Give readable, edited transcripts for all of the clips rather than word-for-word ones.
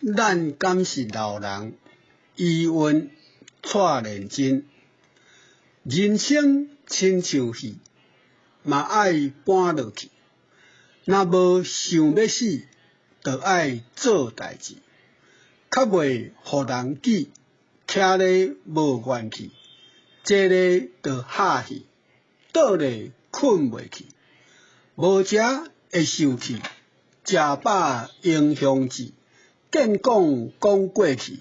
咱敢是老人？疑云蔡連真。人生親像戲，嘛愛搬落去。若無想欲死，就愛做代誌，較袂予人記，徛咧無元氣，坐咧就哈氣，倒咧睏袂去，無食會受氣，食飽影響志，見講講過去，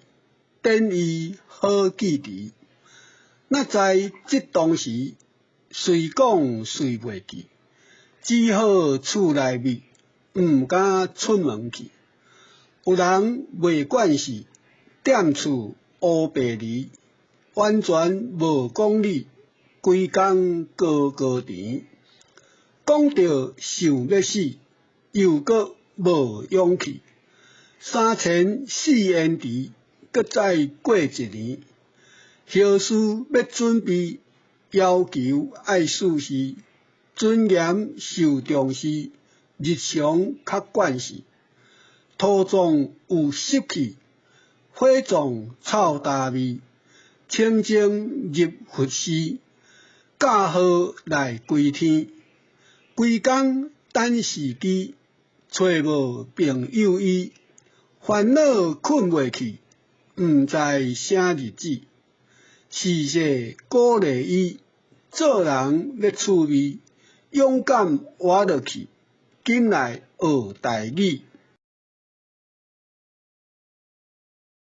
典伊好記持。哪知這當時，隨講隨袂記，只好厝內覕，毋敢出門去。有人袂慣勢，踮厝烏白離，完全無講理，規工高高甜。講著想欲死，又閣無勇氣。三遷四延遲，閣再過一年。後事欲準備，要求愛事事，尊嚴受重視，日常較慣勢。土葬有濕氣，火葬臭焦味，清淨入佛寺，駕鶴來歸天。規工等時機，揣無朋友醫，煩惱睏袂去，毋知啥日子。時勢鼓勵伊，做人欲趣味，勇敢活落去，緊來學台語。